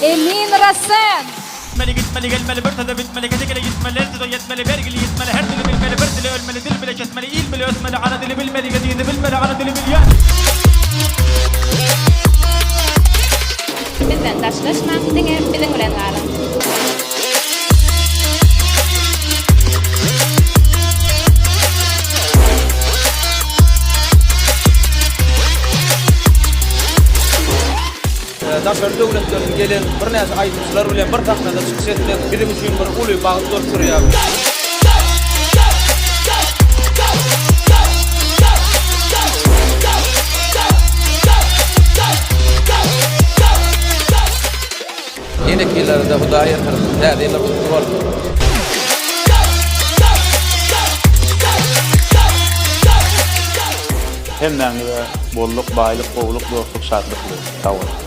Emin Rasen. Gitmeli gitmeli gelmeli bir söze bitmeli gece gele gitmeli her söze yetmeli vergili gitmeli her dili bilmeli bir dili ölmeli dil bile kesmeli il bile ötmeli ana dili bilmeli gediğini bilmeli ana dili bilýän. Bizden daşlaşmaň, diňe biziň bilen galyň! Daşary döwletlerden gelen birnäçe aýdymçylar bilen bir sahnada çykyş etmek biziň üçin bir uly bagt bolup durýar. Ýeneki ýyllarda Hudaý ýatyrysyn, Täze ýyllar gutly bolsun! Hemmäňize bolluk, baýlyk, gowluk, dostluk, şatlyk dileýän. Sag boluň.